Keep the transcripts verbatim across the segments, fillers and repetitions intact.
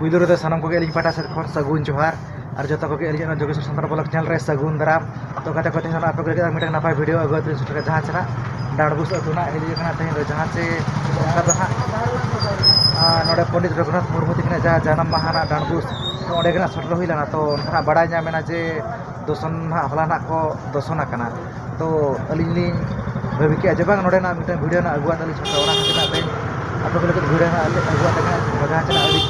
ᱯᱩᱭᱞᱩ ᱨᱮᱫᱚ ᱥᱟᱱᱟᱢ ᱠᱚᱜᱮ ᱟᱹᱞᱤᱧ ᱯᱟᱦᱴᱟ ᱥᱮᱫ ᱠᱷᱚᱱ ᱥᱟᱹᱜᱩᱱ ᱡᱚᱦᱟᱨ᱾ ᱟᱨ ᱡᱚᱛᱚ ᱠᱚᱜᱮ ᱟᱹᱞᱤᱧᱟᱜ ᱱᱚᱣᱟ ᱡᱳᱜᱮᱥᱣᱚᱨ ᱥᱟᱱᱛᱟᱲ ᱵᱞᱚᱜ ᱪᱮᱱᱮᱞ ᱨᱮ ᱥᱟᱹᱜᱩᱱ ᱫᱟᱨᱟᱢ᱾ ᱛᱚ ᱜᱟᱛᱮ ᱠᱚ, ᱛᱮᱦᱮᱧ ᱫᱚ ᱟᱯᱮ ᱠᱚ ᱞᱟᱹᱜᱤᱫ ᱢᱤᱫᱴᱟᱝ ᱱᱟᱯᱟᱭ ᱵᱷᱤᱰᱤᱭᱳ ᱟᱹᱜᱩ ᱠᱟᱛᱮ ᱞᱤᱧ ᱥᱮᱴᱮᱨ ᱠᱟᱱᱟ, ᱡᱟᱦᱟᱸ ᱪᱮ ᱱᱟᱜ ᱰᱟᱸᱰᱵᱩᱥ ᱟᱹᱛᱩ ᱱᱟᱜ ᱦᱮᱡ ᱦᱩᱭ ᱠᱟᱱᱟ᱾ ᱛᱮᱦᱮᱧ ᱫᱚ ᱡᱟᱦᱟᱸ ᱪᱮ ᱚᱱᱠᱟ ᱫᱚ ᱦᱟᱸᱜ, ᱟᱨ ᱱᱚᱰᱮ ᱯᱚᱱᱰᱤᱛ ᱨᱚᱜᱷᱩᱱᱟᱛᱷ ᱢᱩᱨᱢᱩ ᱛᱟᱹᱠᱤᱱᱟᱜ ᱡᱟᱦᱟᱸ ᱡᱟᱱᱟᱢ ᱢᱟᱦᱟ ᱱᱟᱜ ᱰᱟᱸᱰᱵᱩᱥ, ᱛᱚ ᱚᱸᱰᱮ ᱜᱮ ᱱᱟᱜ ᱥᱮᱴᱮᱨ ᱦᱩᱭ ᱞᱮᱱᱟ᱾ ᱛᱚ ᱚᱱᱠᱟ ᱱᱟᱜ ᱵᱟᱲᱟᱭ ᱧᱟᱢ ᱮᱱᱟ ᱡᱮ ᱫᱚᱥᱚᱱ ᱱᱟᱜ ᱦᱚᱞᱟ ᱱᱟᱜ ᱠᱚ ᱫᱚᱥᱚᱱ ᱟᱠᱟᱱᱟ᱾ ᱛᱚ ᱟᱹᱞᱤᱧ ᱞᱤᱧ ᱵᱷᱟᱹᱵᱤ ᱠᱮᱜᱼᱟ ᱡᱮ ᱵᱟᱝ, ᱱᱚᱰᱮᱱᱟᱜ ᱢᱤᱫᱴᱟᱝ ᱵᱷᱤᱰᱤᱭᱳ ᱱᱟᱜ ᱟᱹᱜᱩᱣᱟᱜ ᱛᱟᱹᱞᱤᱧ ᱥᱟᱶᱛᱮ, ᱚᱱᱟ ᱠᱷᱟᱹᱛᱤᱨ ᱱᱟᱜ ᱛᱮᱦᱮᱧ ᱟᱯᱮ ᱠᱚ ᱞᱟᱹᱜᱤᱫ ᱵᱷᱤᱰᱤᱭᱳ ᱱᱟᱜ ᱟᱹᱜᱩᱣᱟᱜ ᱛᱟᱹᱞᱤᱧ ᱡᱟᱦᱟᱸ ᱪᱮ ᱱᱟᱜ ᱟᱹᱰᱤ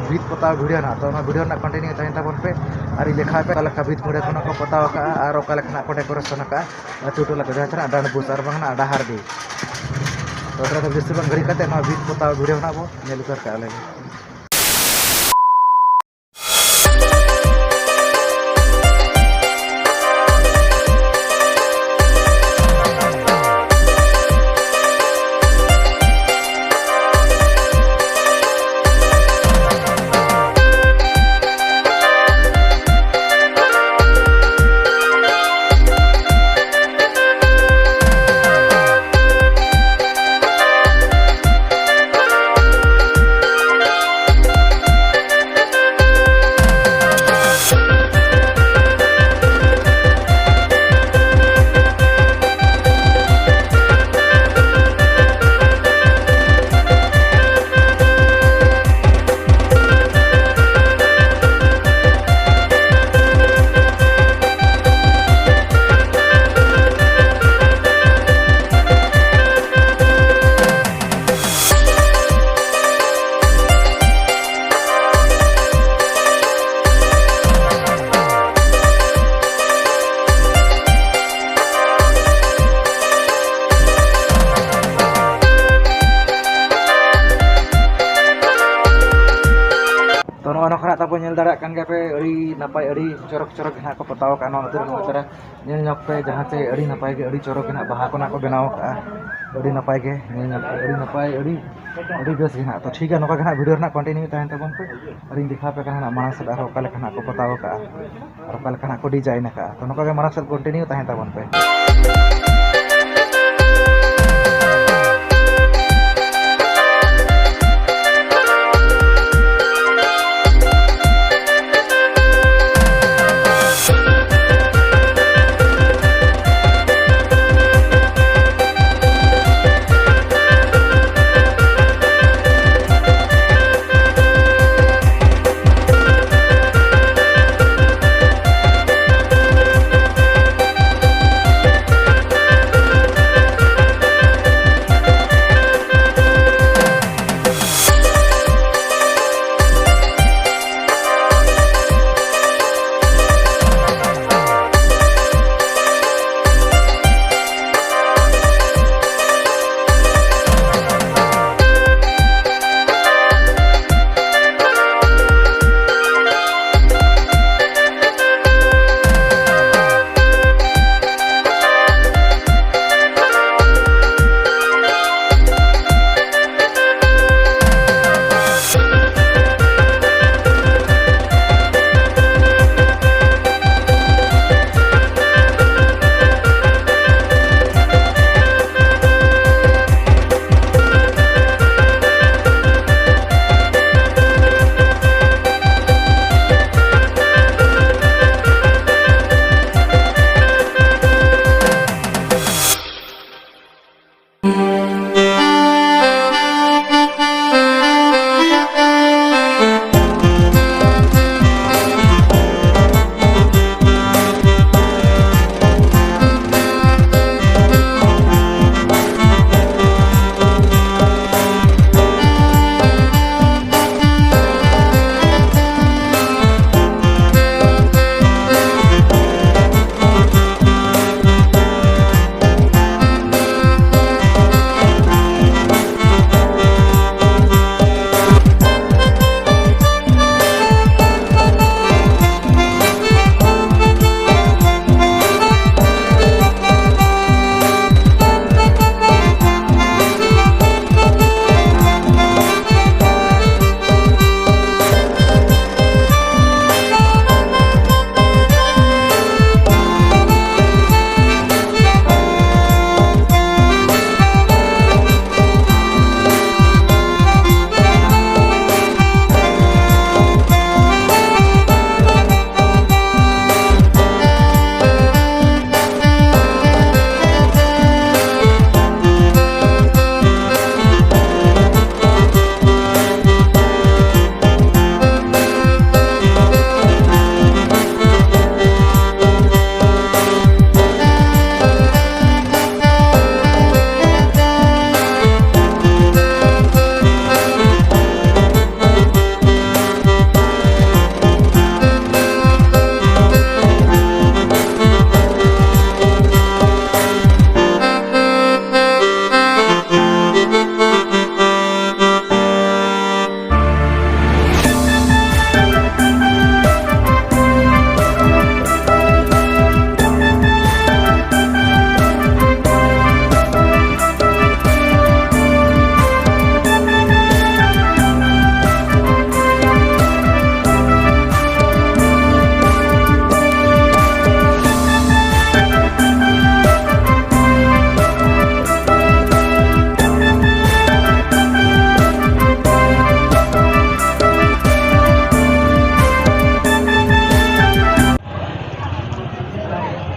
ᱵᱷᱤᱛ ᱯᱚᱛᱟᱣ ᱵᱷᱤᱰᱤᱭᱳ ᱱᱟᱜ᱾ ᱛᱚ ᱚᱱᱟ ᱵᱷᱤᱰᱤᱭᱳ ᱨᱮᱱᱟᱜ ᱠᱚᱱᱴᱤᱱᱤᱭᱩ ᱛᱟᱦᱮᱱ ᱛᱟᱵᱚᱱ ᱯᱮ᱾ ᱟᱨ ᱤᱧ ᱞᱮᱠᱷᱟ ᱯᱮ ᱚᱠᱟ ᱞᱮᱠᱟ ᱵᱷᱤᱛ ᱵᱷᱤᱰᱤᱭᱳ ᱠᱷᱚᱱᱟᱜ ᱠᱚ ᱯᱚᱛᱟᱣ ᱟᱠᱟᱫᱼᱟ ᱟᱨ ᱚᱠᱟ ᱞᱮᱠᱟᱱᱟᱜ ᱠᱚ ᱰᱮᱠᱳᱨᱮᱥᱚᱱ ᱟᱠᱟᱫᱼᱟ ᱟᱹᱛᱩ ᱴᱚᱞᱟ ᱠᱚ, ᱡᱟᱦᱟᱸ ᱪᱮ ᱱᱟᱜ ᱰᱟᱸᱰᱵᱩᱥ ᱟᱨ ᱵᱟᱝ ᱱᱟᱜ ᱰᱟᱦᱟᱨᱰᱤ᱾ ᱛᱚ ᱛᱟᱦᱚᱞᱮ ᱫᱚ ᱵᱮᱥᱤ ᱵᱟᱝ ᱜᱷᱟᱹᱲᱤ ᱠᱟᱛᱮ ᱱᱚᱣᱟ ᱵᱷᱤᱛ ᱯᱚᱛᱟᱣ ᱵᱷᱤᱰᱤᱭᱳ ᱱᱟᱜ ᱵᱚ ᱧᱮᱞ ᱩᱛᱟᱹᱨ ᱠᱟᱜᱼᱟ ᱞᱮ᱾ ᱛᱚ ᱱᱚᱜᱼᱚᱭ ᱱᱚᱝᱠᱟᱱᱟᱜ ᱛᱟᱵᱚ ᱧᱮᱞ ᱫᱟᱲᱮᱭᱟᱜ ᱠᱟᱱ ᱜᱮᱭᱟ ᱯᱮ, ᱟᱹᱰᱤ ᱱᱟᱯᱟᱭ, ᱟᱹᱰᱤ ᱪᱚᱨᱚᱠ ᱪᱚᱨᱚᱠ ᱜᱮ ᱱᱟᱜ ᱠᱚ ᱯᱚᱛᱟᱣ ᱟᱠᱟᱫᱼᱟ ᱱᱚᱣᱟ ᱟᱹᱛᱩ ᱨᱮ᱾ ᱱᱚᱜᱼᱚᱭ ᱛᱚᱨᱟ ᱧᱮᱞ ᱧᱚᱜ ᱯᱮ, ᱡᱟᱦᱟᱸ ᱪᱮ ᱟᱹᱰᱤ ᱱᱟᱯᱟᱭ ᱜᱮ, ᱟᱹᱰᱤ ᱪᱚᱨᱚᱠ ᱜᱮ ᱱᱟᱜ ᱵᱟᱦᱟ ᱠᱚ ᱱᱟᱜ ᱠᱚ ᱵᱮᱱᱟᱣ ᱟᱠᱟᱫᱼᱟ, ᱟᱹᱰᱤ ᱱᱟᱯᱟᱭ ᱜᱮ ᱧᱮᱞ ᱧᱚᱜ ᱯᱮ, ᱟᱹᱰᱤ ᱱᱟᱯᱟᱭ, ᱟᱹᱰᱤ, ᱟᱹᱰᱤ ᱵᱮᱥ ᱜᱮ ᱱᱟᱜ᱾ ᱛᱚ ᱴᱷᱤᱠ ᱜᱮᱭᱟ, ᱱᱚᱝᱠᱟ ᱜᱮ ᱱᱟᱜ ᱵᱷᱤᱰᱤᱭᱳ ᱨᱮᱱᱟᱜ ᱠᱚᱱᱴᱤᱱᱤᱭᱩ ᱛᱟᱦᱮᱱ ᱛᱟᱵᱚᱱ ᱯᱮ, ᱟᱨᱤᱧ ᱫᱮᱠᱷᱟᱣ ᱟᱯᱮ ᱠᱟᱱᱟ ᱱᱟᱜ ᱢᱟᱲᱟᱝ ᱥᱮᱫ ᱟᱨᱦᱚᱸ ᱚᱠᱟ ᱞᱮᱠᱟ ᱱᱟᱜ ᱠᱚ ᱯᱚᱛᱟᱣ ᱟᱠᱟᱫᱼᱟ ᱟᱨ ᱚᱠᱟ ᱞᱮᱠᱟ ᱱᱟᱜ ᱠᱚ ᱰᱤᱡᱟᱭᱤᱱ ᱟᱠᱟᱫᱼᱟ᱾ ᱛᱚ ᱱᱚᱝᱠᱟ ᱜᱮ ᱢᱟᱲᱟᱝ ᱥᱮᱫ ᱠᱚᱱᱴᱤᱱᱤᱭᱩ ᱛᱟᱦᱮᱱ ᱛᱟᱵᱚᱱ ᱯᱮ᱾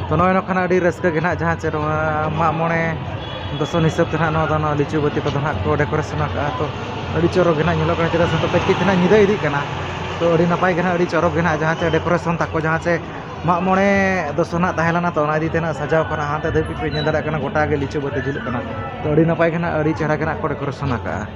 ᱛᱚ, ᱱᱚᱜᱼᱚᱭ ᱱᱚᱝᱠᱟᱱᱟᱜ ᱟᱹᱰᱤ ᱨᱟᱹᱥᱠᱟᱹ ᱜᱮ ᱱᱟᱦᱟᱜ, ᱡᱟᱦᱟᱸ ᱪᱮ ᱱᱚᱣᱟ ᱢᱟᱜ ᱢᱚᱬᱮ ᱫᱚᱥᱚᱱ ᱦᱤᱥᱟᱹᱵ ᱛᱮ ᱱᱟᱦᱟᱜ ᱱᱚᱣᱟ ᱫᱚ ᱱᱚᱣᱟ ᱞᱤᱪᱩ ᱵᱟᱹᱛᱤ ᱠᱚᱫᱚ ᱱᱟᱦᱟᱜ ᱠᱚ decoration ᱟᱠᱟᱫᱼᱟ᱾ ᱛᱚ, ᱟᱹᱰᱤ ᱪᱚᱨᱚᱠ ᱜᱮ ᱱᱟᱦᱟᱜ ᱧᱮᱞᱚᱜ ᱠᱟᱱᱟ, ᱪᱮᱫᱟᱜ ᱥᱮ ᱱᱤᱛᱚᱜ ᱫᱚ ᱠᱟᱹᱡ ᱱᱟᱦᱟᱜ ᱧᱤᱫᱟᱹ ᱤᱫᱤᱜ ᱠᱟᱱᱟ᱾ ᱛᱚ, ᱟᱹᱰᱤ ᱱᱟᱯᱟᱭ ᱜᱮ ᱱᱟᱦᱟᱜ, ᱟᱹᱰᱤ ᱪᱚᱨᱚᱠ ᱜᱮ ᱱᱟᱦᱟᱜ, ᱡᱟᱦᱟᱸ ᱪᱮ decoration ᱛᱟᱠᱚ, ᱡᱟᱦᱟᱸ ᱪᱮ ᱢᱟᱜ ᱢᱚᱬᱮ ᱫᱚᱥᱚᱱ ᱱᱟᱦᱟᱜ ᱛᱟᱦᱮᱸ ᱞᱮᱱᱟ, ᱛᱚ, ᱚᱱᱟ ᱤᱫᱤ ᱛᱮ ᱱᱟᱦᱟᱜ ᱥᱟᱡᱟᱣ ᱠᱚ ᱱᱟᱦᱟᱜ ᱦᱟᱱᱛᱮ ᱫᱷᱟᱹᱵᱤᱡ ᱯᱮ ᱧᱮᱞ ᱫᱟᱲᱮᱭᱟᱜ ᱠᱟᱱᱟ, ᱜᱚᱴᱟ ᱜᱮ ᱞᱤᱪᱩ ᱵᱟᱹᱛᱤ ᱡᱩᱞᱩᱜ ᱠᱟᱱᱟ᱾ ᱛᱚ, ᱟᱹᱰᱤ ᱱᱟᱯᱟᱭ ᱜᱮ ᱱᱟᱦᱟᱜ, ᱟᱹᱰᱤ ᱪᱮᱦᱨᱟ ᱜᱮ ᱱᱟᱦᱟᱜ ᱠᱚ decoration ᱟᱠᱟᱫᱼᱟ᱾